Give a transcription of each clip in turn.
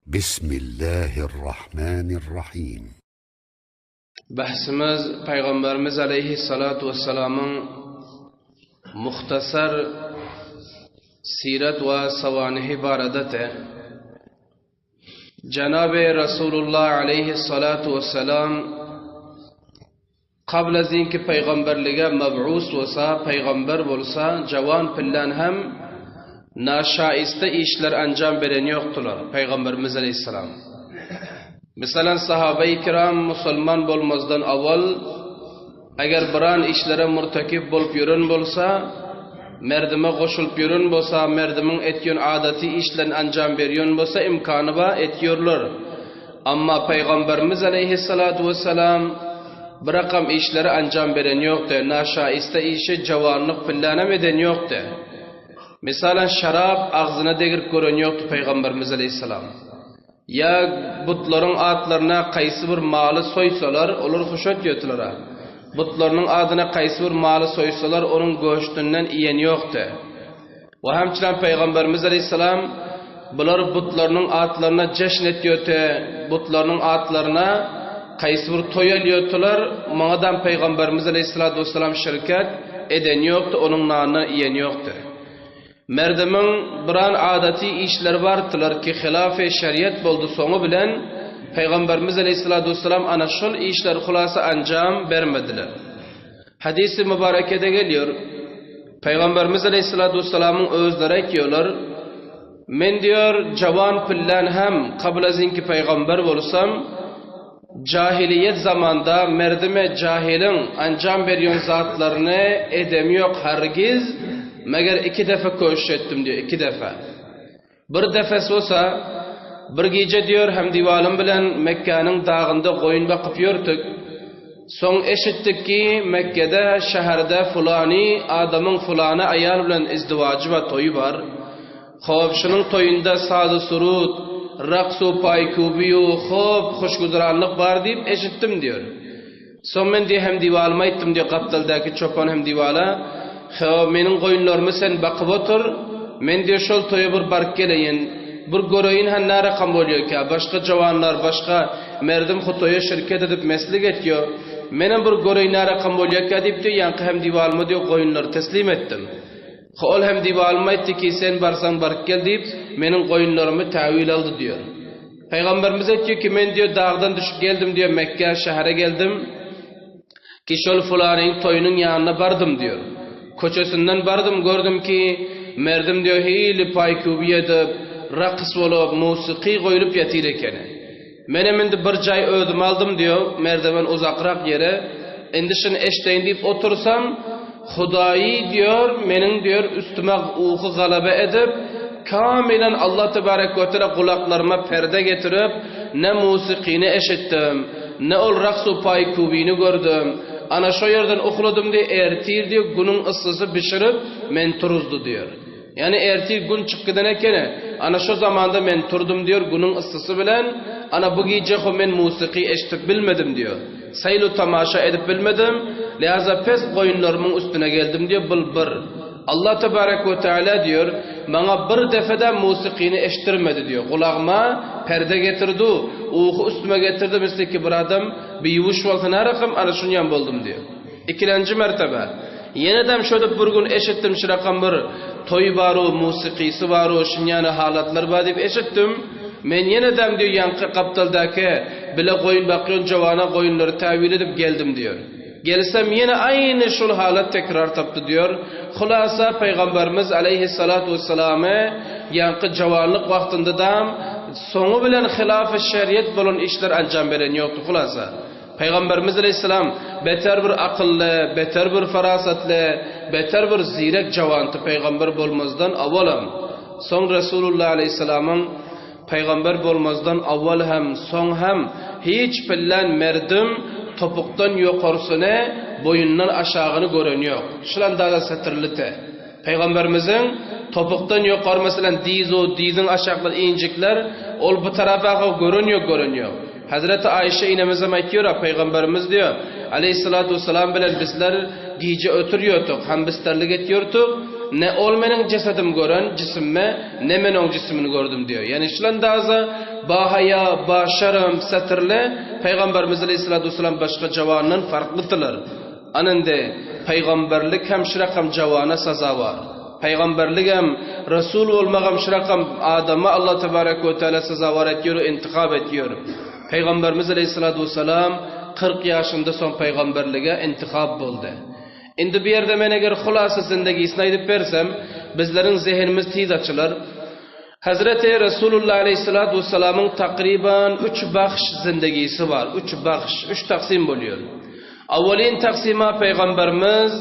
Bismillahirrahmanirrahim. Bahsimiz Paýgamberimiz aleýhissalatu wessalamyň muhtasar sirat we sawanihi baradate. Janaby Rasulullah aleýhissalatu wessalam Kabl az inki paýgamberlige mab'us bolsa, paýgamber bolsa, jawan pillan hem naşaýysta işler anjam beren ýokdular, paýgamberimiz aleýhissalam. Mesalan, sahabeýi kiram musulman bolmazdan awal, eger biran işlere murtakip bolup ýören bolsa, merdime goşulyp ýören bolsa, merdimiň etýän adaty işlerini anjam berýän bolsa, imkany bar, etýärler. Amma Pygamberimiz aleýhissalatu wessalam bir rakam işleri anjam beren ýokdy, naşaista işi jawanlyk pillanam eden ýokdy. Mesalan şarap agzyna degirip gören ýokdy Pygamberimiz aleýhissalam. Ýa butlaryň atlaryna kaýsy bir maly soýsalar, olar huş etýärdiler. Butlarynyň adyna kaýsy bir maly soýsalar, onuň göştünden iýen ýokdy. We hemçinem Pygamberimiz aleýhissalam bular butlarynyň atlaryna jeşn etýöte, butlarynyň atlaryna kaýsy bir toý alýotylar, muňadam Pygamberimiz aleýhissalatu wessalam şirket eden ýokdy, onuň nanyndan iýen ýokdy. Merdimiň biran adaty işleri bardylar ki hilafy şeriat boldy soňy bilen Pygamberimiz aleýhissalatu wessalam ana şol işleri hulasa anjam bermediler. Hadysy mübarekede gelýär. Pygamberimiz aleýhissalatu wessalamyň özleri aýtýarlar, Men diýär, jawan pillän hem kabul azinki pygamber bolsam, jahiliýet zamanda merdime jahylyň anjam berýän zatlaryny edem ýok hargiz, meger iki defe köşüş etdim diýär, iki defe. Bir defesi bolsa, bir gije diýer, hemdiwalym bilen Mekgäniň dagynda goýun bakyp ýörtük. Soň eşitdik ki, Mekgede, şäherde fulany adamyň fulany aýal bilen izdiwajy bar, toýy bar. Hop, şunuň toýunda sazy-surut, raks-u paýkubiýu, hop, hoşgüzeranlyk bar diýip eşitdim diýer. Soň men diýe hemdiwalyma aýtdym diýe gapdaldaky çopan hemdiwala, Heo, meniň goýunlarymy sen bakyp otur, men diýe şol toýa bir baryp geleýin, bir göreýin hä närakam bolýakä, başga jawanlar, başga merdim hu toýa şirket edip meslik etýo, menem bir göreýin närakam bolýakä diýip diýe ýaňky hemdiwalyma diýe goýunlary teslim etdim. Hu ol hemdiwalyma aýtdy ki, sen barsaň baryp gel diýip, meniň goýunlarymy täwil aldy diýer. Pygamberimiz aýtýar ki, men diýýär, dagdan düşüp geldim diýýär, Mekgä, şähere geldim, ki şol fulanyň toýunyň ýanyna bardym diýýär. Köçesinden bardym, gördüm ki, merdim diýýär, hili paý-kübi edip, raks bolup, musyky goýlup ýatyr ekeni. Menem indi bir jaý özüme aldym diýýär, merdewen uzakrak ýere, indi şuny eşdeýin diýip otursam, Hudaýy diýýär, meniň diýýär, üstüme uky galaba edip, kamilen Allah tebarek we teala gulaklaryma perde getirip, ne musykyny eşitdim, ne ol raks-u paýkubini gördüm. Ana şo ýerden ukladym diýýär, ertir diýýär, günüň yssysy bişirip, meni turuzdy diýýär. Ýagny ertir gün çykyp giden ekeni, ana şo zamanda men turdum diýýär, günüň yssysy bilen, ana bu gije ho men musyky eşidip bilmedim diýýär. Seýl-u tamaşa edip bilmedim, lihaza pes goýunlarymyň üstüne geldim diýýär, bul bir. Allah tebarek we teala diýýär, maňa bir defe-de musykyny eşitdirmedi diýýär. Gulagyma perde getirdi, uky üstüme getirdi, misli ki bir adam biýuş bolsa närakam, ana şunýam boldum diýýär. Ikilenji mertebe. Ýenedem şödüp bir gün eşitdim şurakam bir toý baru, musykysy baru, şunýany halatlar bar diýip eşitdim. Men ýenedem diýýär ýaňky gapdaldaky bile goýun bakýan jowana goýunlary täwil edip geldim diýýär. Gelsem ýene aýny şul halat tekrar tapdy diýýär. Hulasa Pygamberimiz aleýhissalatu wessalamy ýaňky jowanlyk wagtyndadam soňy bilen hilafy şeriýet bolan işler anjam beren ýokdy hulasa. Pygamberimiz aleýhissalam beter bir akylly, beter bir farasatly, beter bir zirek jawanty pygamber bolmazdan awalam, soň Resulullah aleýhissalamyň pygamber bolmazdan awal hem, soň hem hiç pillän merdim topukdan ýokarsyny, boýundan aşagyny gören ýok. Şul andaza setirlite. Pygamberimiziň topukdan ýokary meselem dyz-u, dyzyň aşaklary injikler, ol bu tarapa-ha gören ýok, gören ýok. Hezreti Aýşe inemizem aýtýar-a, Pygamberimiz diýýär, aleýhissalatu wessalam bilen bizler gije ötürýärdik, hembisterlik etýärdik. Ne ol meniň jesedim gören, jismme, ne men oň jismini gördüm diýýär. Ýagny şul andaza bahaýa, başerm, setirli Pygamberimiz aleýhissalatu wessalam başga jawandan farklydylar. Ana indi pygamberlik hem şu rakam jawana sazawar. Pygamberlik hem, resul bolmak hem şu rakam adama Allah tebarek we teala sazawar etýär we intihap etýär. Pygamberimiz aleýhissalatu wessalam 40 ýaşynda soň pygamberlige intihap boldy. Indi bu ýerde men eger hulasa zindegisini aýdyp bersem, bizleriň zehinimiz tiz açylar. Hazreti Resulullah aleýhissalatu wessalamyň takryban üç bahş zindegisi bar, üç bahş, üç taksim bolýar. Awwalyn taksima pygamberimiz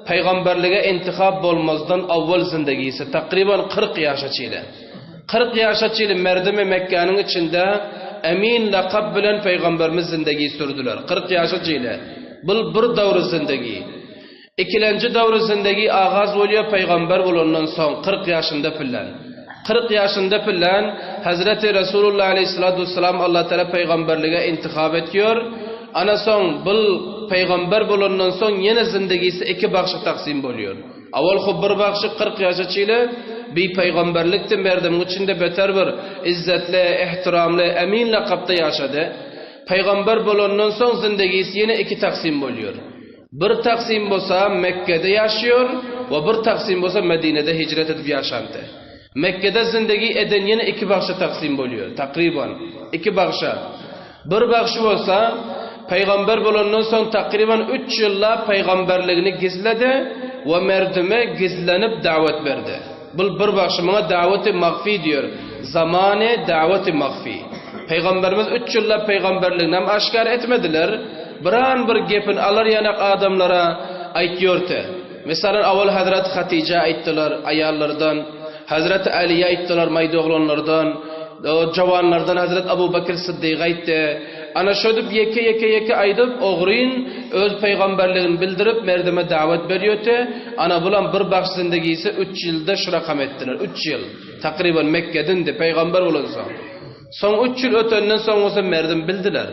pygamberlige intihap bolmazdan awwal zindegisi, takryban 40 ýaşa çile. 40 ýaşa çile merdimi Mekgäniň içinde Emin lakap bilen pygamberimiz zindegi sürdüler. 40 ýaşa çile. Bul bir döwri zindegi. Ikilenji döwri zindegi agaz bolýar pygamber bolandan soň 40 ýaşynda pillän. 40 ýaşynda pillän Hazreti Resulullah aleýhissalatu wessalam Allah Teala pygamberlige intihap etýär. Ana soň bul pygamber bolandan soň ýene zindegisi iki bagşa taksim bolýar. Awal hub bir bagşy 40 ýaşa çile bi pygamberlikdi merdimiň içinde beter bir izzetli, ehtiramly, emin lakapda ýaşady. Pygamber bolandan soň zindegisi ýene iki taksim bolýar. Bir taksim bolsa Mekgede ýaşaýar we bir taksim bolsa Medinede hijret edip ýaşandy. Mekgede zindegi eden ýene iki bagşa taksim bolýar, takryban, iki bagşa. Bir bagşy bolsa pygamber bolandan soň takryban üç ýyllap pygamberligini gizledi we merdüme gizlenip dawet berdi. Bul bir bagşy muňa daweti magfi diýer. Zamany daweti magfi. Pygamberimiz üç ýyllap pygamberligini hem aşgär etmediler. Biran bir gepin alar ýanak adamlara aýtýorty. Mesalan awal Hazreti Hatija aýtdylar aýallardan, Hazreti Aliýe aýtdylar maýda oglanlardan, jawanlardan Hazret Abu Bekir Syddyk aýtdy. Ana şödüp ýeke ýeke ýeke aýdyp ogryn öz pygamberligini bildirip merdime dawet berýöti. Ana bulam bir bagş zindigisi üç ýylda şu rakam etdiler. Üç ýyl. Takryban Mekgedindi pygamber bolansoň. Soň üç ýyl ötenden soň bolsa merdim bildiler.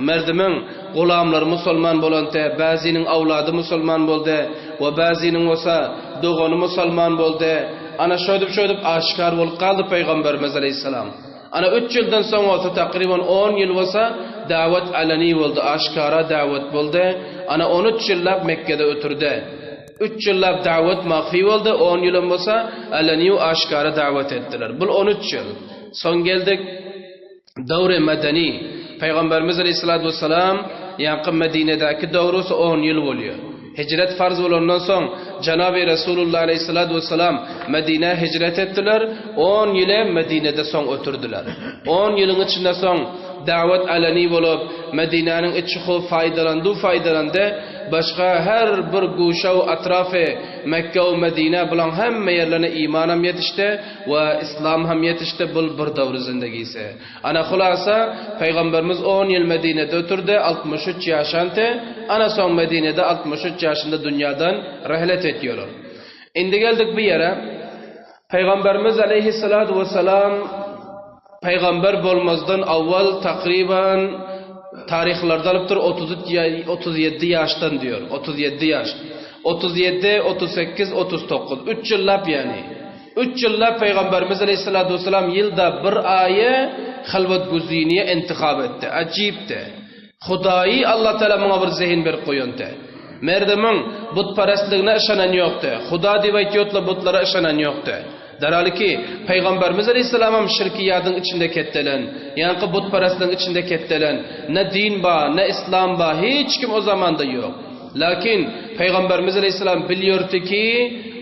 Merdimiň gulamlary musulman bolante, bäziniň awlady musulman boldy we bäziniň bolsa dogany musulman boldy. Ana şödüp şödüp aşgär bolup galdy pygamberimiz aleýhissalam. Ana üç ýyldan soň bolsa takryban on ýyl bolsa dawet aleni boldy, aşgara dawet boldy. Ana on üç ýyllap Mekgede ötürdi. Üç ýyllap dawet mahfi boldy, on ýylam bolsa aleni aşgara dawet etdiler. Bul on üç ýyl. Soň geldik döwre medeni. Pygamberimiz aleyhissalatu vesselam ýaňky Medinedäki döwrüsi 10 ýyl bolýar. Hijret farz bolandan soň Janaby Resulullah aleyhissalatu vesselam Medinä hijret etdiler. 10 ýyl Medinede soň oturdylar. 10 ýylyň içinde soň dawet aleni bolup, Medinäniň içi hop faýdalandy, faýdalandy. Başga her bir guşa we atrafy Mekge we Medine bulaň hemme ýerlerine imanam ýetişdi. We Islam hem ýetişdi bul bir döwri zindegisi. Ana hulasa Pygamberimiz on ýyl Medinede oturdy 63 ýaşanty ana soň Medinede 63 ýaşynda dünýadan rehlet etýolar. Indi geldik bu ýere Pygamberimiz aleýhissalatu wessalam Pygamber bolmazdan awwal takryban taryhlarda alypdyr 33 37 ýaşdan diýor 37 ýaş 37 38 39 3 ýyllap ýagny Üç ýyllap Pygamberimiz aleýhissalatu wessalam ýylda bir aýy halwat guziniýe intihap etdi. Ajypdy. Hudaýy Allah Taala muňa bir zehin berip goýandy. Merdimiň butperestligine yşanan ýokdy. Huda diýip aýtýotla butlara yşanan ýokdy. Daralyki, Pygamberimiz aleýhissalamam şirkiýadyň içinde ketdelen, ýaňky butperestligiň içinde ketdelen. Ne din ba, ne islam ba, hiç kim o zamanda ýok. Lakin Pygamberimiz aleýhissalam bilýärdi ki,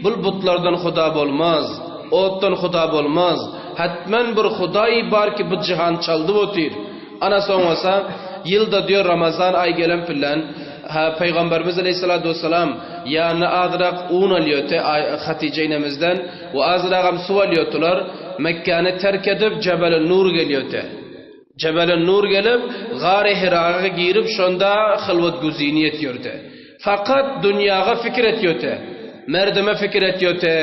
bul butlardan Huda bolmaz, otdan Huda bolmaz. Hatman bir Hudaý bar ki bu jihan çaldyp otyr. Ana soň bolsa ýylda diýer Ramazan aý gelen bilen ha Pygamberimiz aleýhissalatu wessalam ýanyna azrak un alýardy Hatije enemizden we azragam suw alýardylar. Mekgäni terk edip Jebel Nur gelýärdi. Jebelen Nur gelip, Gary Hiraga girip, şonda hylwat güzini etýärdi. Fakat dünýaga fikir etýärdi. Merdime fikir etýärdi.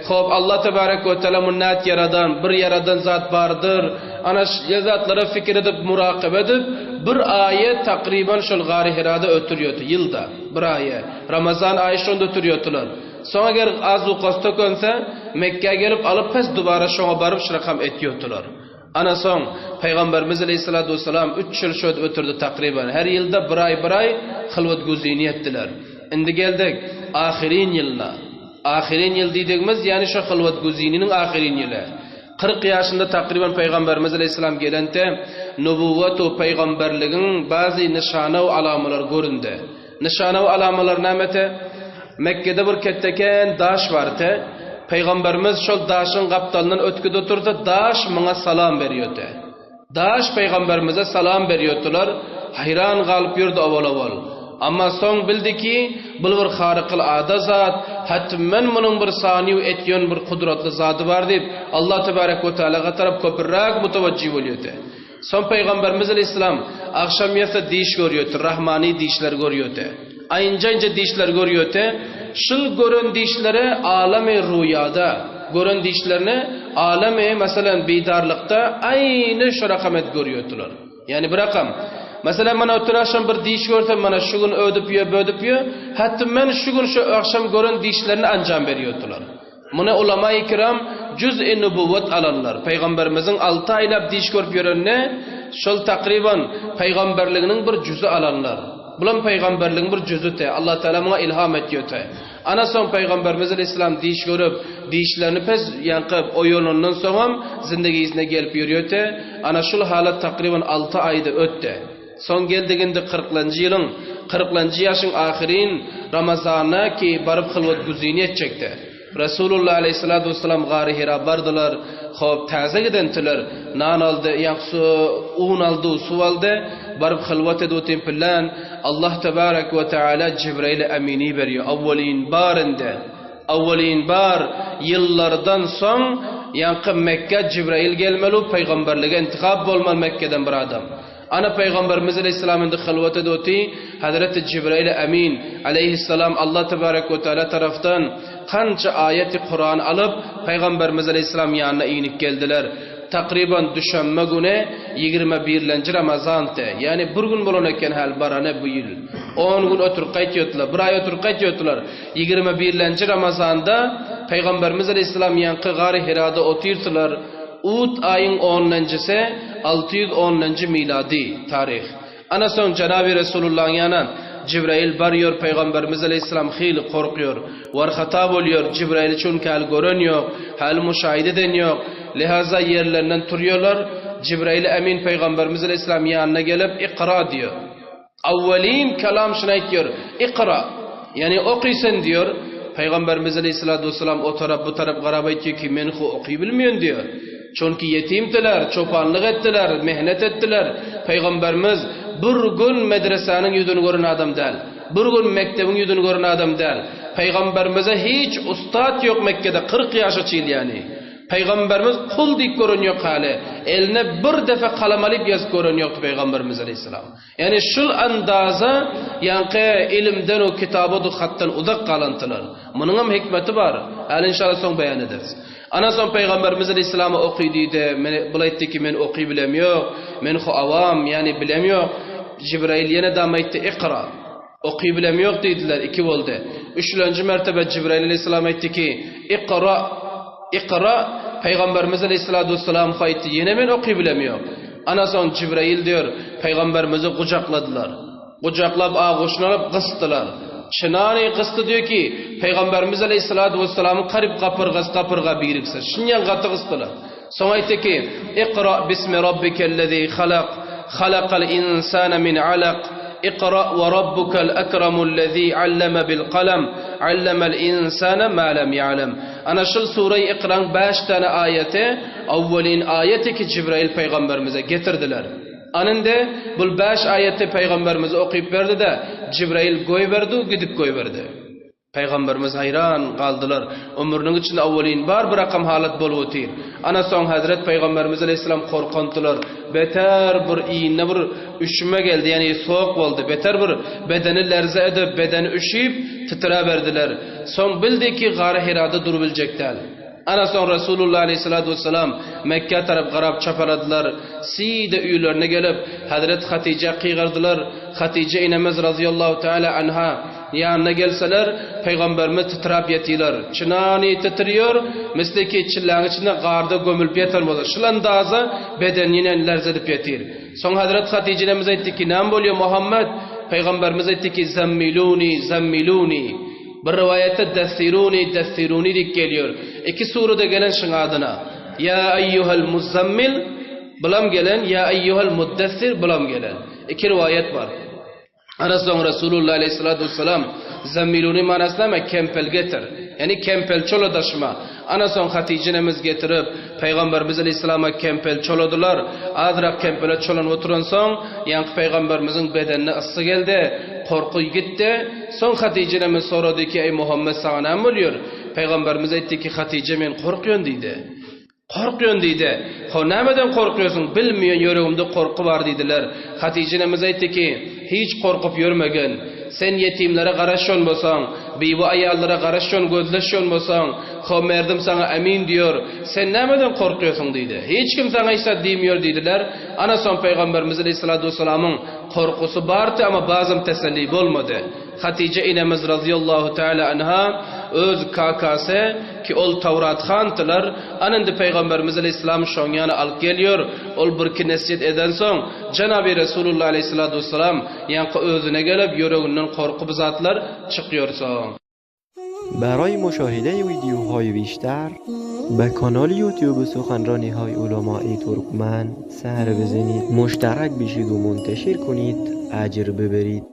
Hop, Allah tebarek we teala munnat ýaradan, bir ýaradan zat bardyr. Ana şu zatlara fikir edip, murakabe edip, bir aýy takryban şol Gary Hirada ötürýärdi, ýylda bir aýy. Ramazan aýy şonda ötürýärdiler. Soň eger azukasy tökense, Mekgä gelip alyp pes dubara şoňa baryp şurakam et ýuwdular. Ana soň, Pygamberimiz aleýhissalatu wessalam üç ýyl şödüp ötürdi takryban. Her ýylda bir aý bir aý hylwat güzini etdiler. Indi geldik, ahyryn ýylyna. Ahyryn ýyl diýdigimiz, ýagny şo hylwat güzininiň ahyryn ýyly. 40 ýaşynda takryban Pygamberimiz aleýhissalam gelende, nubuwwat we pygamberligiň bazy nyşana we alamalar göründi. Nyşana we alamalar nämete? Mekgede bir ketdeken daş bardy. Pygamberimiz şol daşyň gapdalyndan ötgüde otursa, daş muňa salam berýärdi. Daş pygamberimize salam berýärdiler, haýran galyp ýördi owal-owal. Amma soň bildi ki, bul bir harykyl ada zat, hatmen munuň bir sany we etýän bir kudratly zady bar diýip, Allah tebarek we tealaga tarap köpüräk mutewejjih bolýardy. Soň Pygamberimiz aleýhissalam agşam ýatsa diş görýärdi, rahmany dişler görýärdi. Aýynja-inje dişler görýärdi. Şul gören dişleri alamy ruýada, gören dişlerini alamy, meselem, bidarlykda aýny şu rakam edip görýärdiler. Ýagny bir rakam. Meselem, mana öten agşam bir diş görsem, mana şu gün ödüp ýör, bödüp ýör, hatda şu gün şu agşam gören dişlerini anjam berýärdiler. Muny ulama-i kiram jüz-i nübüwwet alanlar, Pygamberimiziň alty aýlap diş görüp ýörenini şol takryban pygamberliginiň bir jüzi alanlar. Bulam pygamberligiň bir jüzüti, Allah Teala muňa ilham etýöti. Ana soň Pygamberimiz aleýhissalam diş görüp, dişlerini pes ýaňkyp oýanandan soňam zindigisine gelip ýörýöti. Ana şul halat takryban alty aýda ötdi. Soň geldik indi kyrklanjy ýylyň, kyrklanjy ýaşyň ahyryn Ramazanyna ki baryp hylwat güzini etjekdi. Resulullah aleýhissalatu wessalam Gary Hira bardylar. Hop, täze gidentiler. Nan aldy, ýa su, un aldy, suw aldy. Baryp hylwat edip otyryn pillän. Allah tebarek we teala Jibraili Emini berýär. Awwalyn bar indi. Awwalyn bar ýyllardan soň ýaňky Mekgä Jibrail gelmeli, pygamberlige intihap bolmaly Mekgeden bir adam. Ana Pygamberimiz aleýhissalam indi hylwat edip oty, Hazreti Jibrail Emin aleýhissalam Allah tebarek we teala tarafdan kança aýaty Kuran alyp Pygamberimiz aleýhissalam ýanyna inip geldiler. Takryban düşenbe güni 21-lenji Ramazandy. Ýagny bir gün bolan eken häli barany bu ýyl. On gün oturyp gaýtýardylar, bir aý oturyp gaýtýardylar. 21-lenji Ramazanda Pygamberimiz aleýhissalam ýaňky Gary Hirada otyrdylar. Ut aýyň onunjysy, 610-njy milady, taryh. Ana soň Jenaby Resulullahyň ýanyna Jibrail barýar, Pygamberimiz aleýhissalam hyly korkýar. Warhata bolýar, Jibraili çünki häli gören ýok, häli muşahide eden ýok. Lihaza ýerlerinden turýarlar, Jibrail Emin Pygamberimiz aleýhissalam ýanyna gelip, Ikra diýýär. Awwelin kelam şuny aýtýar, Ikra, ýagny oky sen diýýär. Pygamberimiz aleýhissalatu wessalam o tarap, bu tarap garap aýtýar ki, men hu oky bilmeýän diýýär. Çünki ýetimdiler, çopanlyk etdiler, mehnet etdiler. Pygamberimiz bir gün medresäniň ýüzüni gören adam däl. Bir gün mekdebiň ýüzüni gören adam däl. Pygamberimize hiç ussat ýok Mekgede 40 ýaşa çil ýagny. Pygamberimiz kul diýip gören ýok häli. Eline bir defe kalam alyp ýazyp gören ýokdy Pygamberimiz aleýhissalam. Ýagny şul andaza ýaňky ilimden we kitabadu hatdan uzak galantylar. Munuňam hikmeti bar. Häli inşallah soň beýan ederis. Ana soň Pygamberimiz aleýhissalama oky diýdi. Men bul aýtdy ki men oky bilem ýok. Men hu awam, ýagny bilem ýok. Jibrail ýene dam aýtdy ikra. Oky bilem ýok diýdiler, iki boldy. Üçlenji mertebe Jibrail aleýhissalam aýtdy ki, Ikra, ikra, Pygamberimiz aleýhissalatu wessalam aýtdy, ýene men oky bilem ýok. Ana soň Jibrail diýer, Pygamberimizi gujakladylar. Gujaklap aguşyny alyp gysdylar. Çynany gysdy diýer ki, Pygamberimiz aleýhissalatu wessalamyň garyp gapyrgasy gapyrga birikse, şunýan gaty gysdylar. Soň aýtdy ki, Ikra bismi rabbikellezî halak, halakal insane min alak, Ikra we rabbukel ekremullezî alleme bil kalem, allemel insane ma lem ya'lem. Ana şul sure-i Ikraň bäş däne aýaty awwelin aýaty ki Jibrail pygamberimize getirdiler. Anynda bul bäş aýaty pygamberimize okyp berdi-de, Jibrail goýberdi, gidip goýberdi. Pygamberimiz haýran galdylar. Ömrüniň içinde awwelin bar bir rakam halat bolup otyr. Ana soň Hezret Pygamberimiz aleýhissalam korkandylar. Beter bir iýnine bir üşüme geldi, ýagny sowuk boldy. Beter bir bedeni lerze edip, bedeni üşüp, titräberdiler. Soň bildi ki, Gary Hirada durubiljek däl. Ana soň Resulullah aleýhissalatu wessalam Mekgä tarap garap çapaladylar. Side öýlerine gelip, Hezret Hatyja gygyrdylar. Hatyja enemiz razyýallahu taala anha. Ýanyna gelseler, Pygamberimiz titrap ýatylar. Çynany titriýor, misli ki çilläň içinde garda gömülip ýatan bolsa, şul andaza bedeninen lerzedip ýatyr. Soň Hazret Hatyja enemiz aýtdy ki, Näme bolýar, Muhammet? Pygamberimiz aýtdy ki, Zemmiluni, zemmiluni. Bir rowaýatda Dessiruni, dessiruni diýip gelýär. Iki surada gelen şyň adyna. Ýa eýýuhel muzammil, bulam gelen, Ýa eýýuhel muddessir, bulam gelen. Iki rowaýat bar. Ana soň Resulullah aleyhissalatu vesselam Zemmiluni manasy näme? Kempel getir. Ýani kempel çola daşyma. Ana soň Hatyja enemiz getirip, Pygamberimiz aleyhissalama kempel çoladylar. Azrak kempele çolanyp oturansoň, ýaňky Pygamberimiziň bedenine yssy geldi, korky gitdi. Soň Hatyja enemiz sorady ki, Eý Muhammet saňa näme bolýar? Pygamberimiz aýtdy ki, Hatyja men korkýan diýdi. Korkýan diýdi. Ho nämeden korkýarsyň? Bilmeýän ýüregimde korky bar diýdiler. Hatyja enemiz aýtdy ki, Hiç korkup ýörmegin. Sen ýetimlere garaşýan bolsaň, bibi aýallara garaşýan gözleşýän bolsaň, ho merdim saňa ämin diýer. Sen nämeden korkýarsyň diýdi. Hiç kim saňa hiç zat diýmeýär diýdiler. Ana soň Pygamberimiz aleýhissalatu wessalamyň korkusy bardy, amma bazam teselli bolmady. Hatyja enemiz razyýallahu taala anha öz kakasy ki ol Tawrat hantylar, ana indi Pygamberimiz aleýhissalam şoň ýana alyp gelýär, ol birki nesihet edensoň, jenaby Resulullah aleýhissalatu wessalam ýaňky özüne gelip ýüreginden korky bu zatlar çykýar soň. برای مشاهده ویدیوهای بیشتر به کانال یوتیوب سخنرانی های علمای ترکمن سر بزنید مشترک بشید و منتشر کنید اجر ببرید.